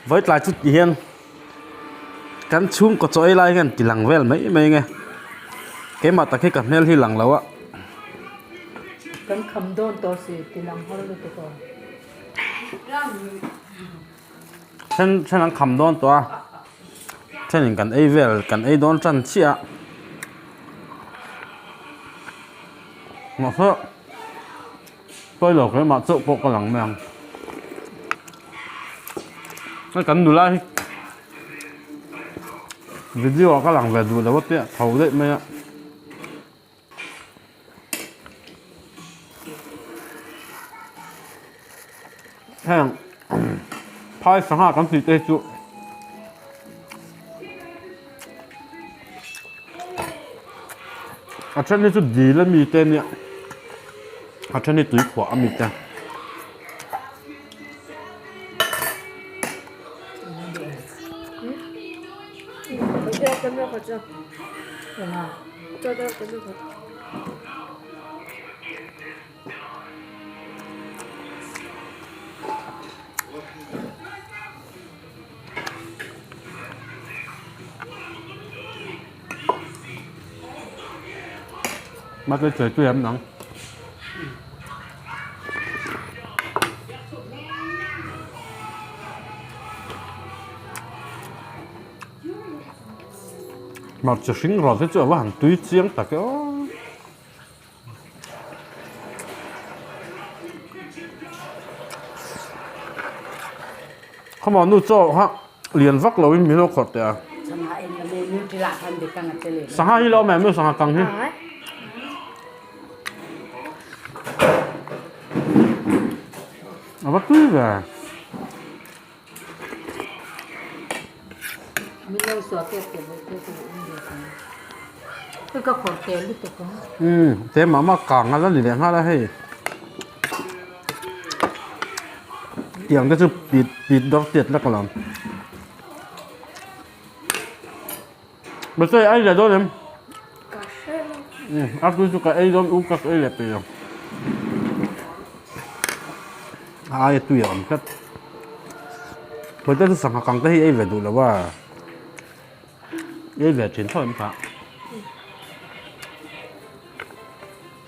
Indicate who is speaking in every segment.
Speaker 1: Vawitlai chu ti hian kan chhungkaw chaw ei lai hian ti lang vel mai mai nge keimah tak hi ka hmel hi lang lo a.
Speaker 2: Kan kham dawn tawh si ti lang har lutuk aw.
Speaker 1: Then then an kham dawn tawh a thenin kan ei vel kan ei dawn tan chiah a mahse Pawi lo keimah chauh pawh ka lang mai ang. Hei kan nula hi video ah ka lang ve duh lo a tia tho daih mai a. Heng phai sangha kan tih te hi chu A then hi chu dil ami te ania a then hi tuikhuah ami te. Mate chơi tui em nắng Hmarcha hring rawt hi chu a va han tui chiang tak e aw. Khawmah nu chaw kha lian vak lo in min lo khawrh teh a. Sangha hi lo awm em nu sangha kang hi. A va tui ve. Umm te mah mah kang a la ni leh nghal a hei tiang te chu pit pit dawr tiat lek alawm mahse ei leh dawn em a tui chu ka ei dawn u ka ei leh peih lo a aia tui a awm tlat. Hmeichhia chu sangha kang te hi ei ve duh lo a, ei ve thin tho em kha.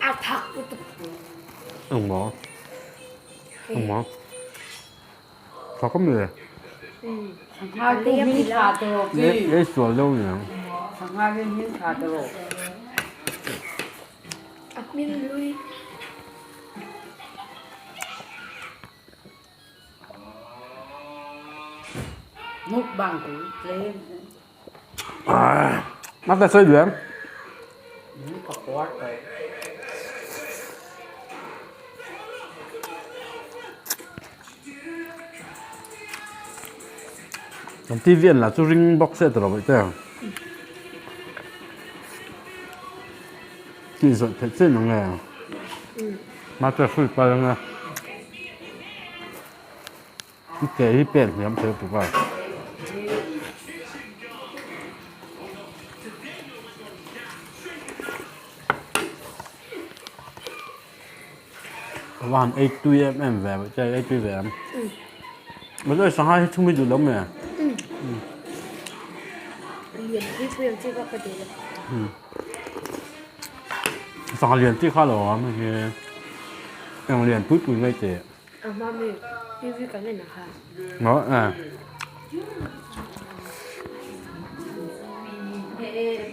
Speaker 3: A thak lutuk.
Speaker 1: Engmaw? Engmaw? Thak a mi?
Speaker 2: Sangha chu hming tha tawh
Speaker 1: ki. Ei sual deuh niang.
Speaker 2: Sangha hi hming tha tawh.
Speaker 3: A hming lui.
Speaker 2: Mukbang tu tlem.
Speaker 1: Mắt ta chơi được.
Speaker 2: Ka puar tawh.
Speaker 1: Kan TV an lah chu ring box se tawh lo te. Tih zawh theih chiah ang nge. Mate hrui pal ang e. I ke hi pen hniam thei tuk a. Ka va han ei tui em em ve che ei tui ve em. Mate sangha hi chhum hi duh lo mai.
Speaker 3: Lian pui pui ang chi kha ka duh lo.
Speaker 1: Sangha lian chi kha lo awm hei hi eng lian pui pui mai teh.
Speaker 3: A hma mi TV kan en ang kha.
Speaker 1: Maw e.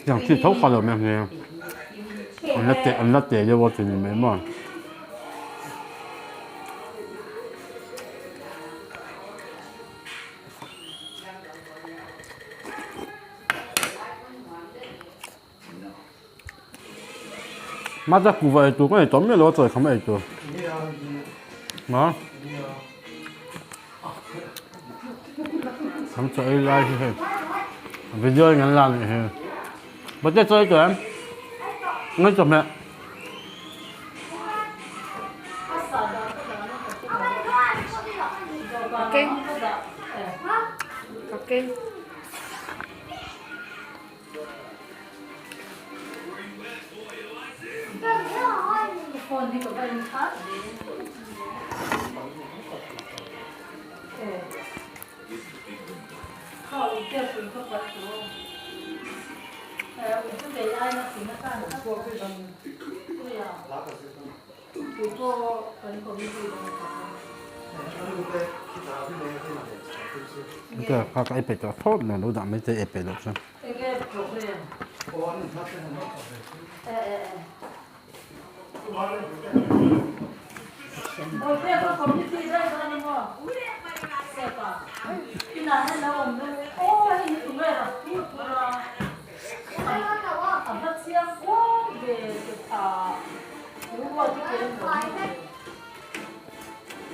Speaker 1: Tiang chi tho kha lo awm hei an la teh an la teh deuh a ti ni mai maw. Mata kuhva ei tur ka nei tawh miah lo a chawi kham a ei tur. Ma. Kham chaw ei lai hi hei. Video in an la nih hi. Bate chaw ei tur em? Ngai chawhmeh.
Speaker 3: Keng. Keng.
Speaker 1: Kha ka ei peih tawh thlawt mai lo dah mai te ei peih loh chuan.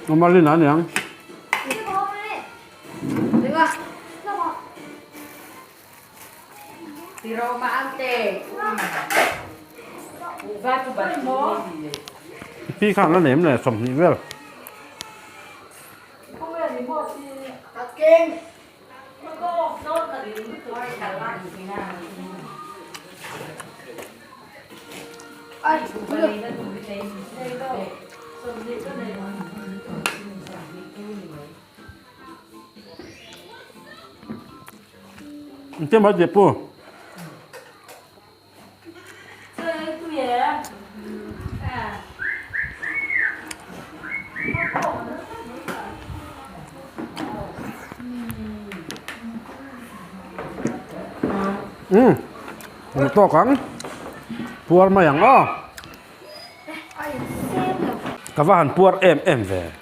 Speaker 1: Normal in a niang. Pi khan la nem le 20 vel. Engtin mai tih pu? Umm hmu tawk ang puar mai ang aw ka va han puar em em ve.